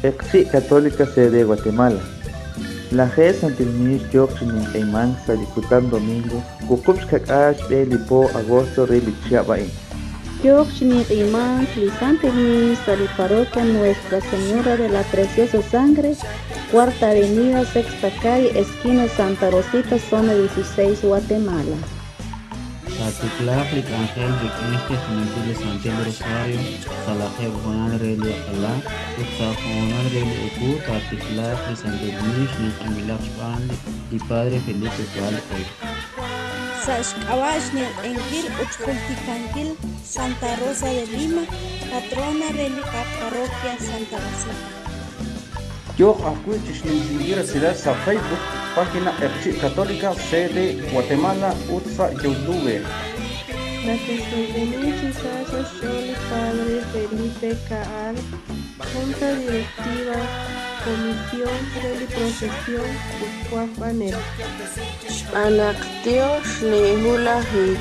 Q'eqchi' Católica CD Guatemala. Laje Santil Miix yook chi ninq'ehimank sa' li kutan domingo wuqub' xka'k'aal xb'e li po agosto re li chihab' a'in. Yook chi ninq'ehimank li Santil Miix sa' li Parroquia Nuestra Señora de la Preciosa Sangre, Cuarta Avenida, Sexta Calle, esquina Santa Rosita, zona 16, Guatemala. Taatiklaaq li k'anjel rik'in xtijb'ankil li Santil Rosario sa' lajeeb' hoonal re li eq'ela ut sa' hoonal re li ewu taatiklaaq li Santil Miix ninq'anb'ilaq xb'aan li Padre Felipe Caal Coy. Sa' xk'ab'a' xninq'ehinkil ut xjultikankil Santa Rosa de Lima, patrona re li qaParroquia Santa Rosita. Yooq ajwi' chi xnumsinkil resilal sa' Facebook, página Q'eqchi' Católica CD Guatemala ut sa' YouTube. Nake'xroyb'eni chi sa sa' xch'ool li Padre Felipe Caal, Junta Directiva, Comisión re li Procesión ut wajb'anel. Xb'aan naq tyox li hulajik.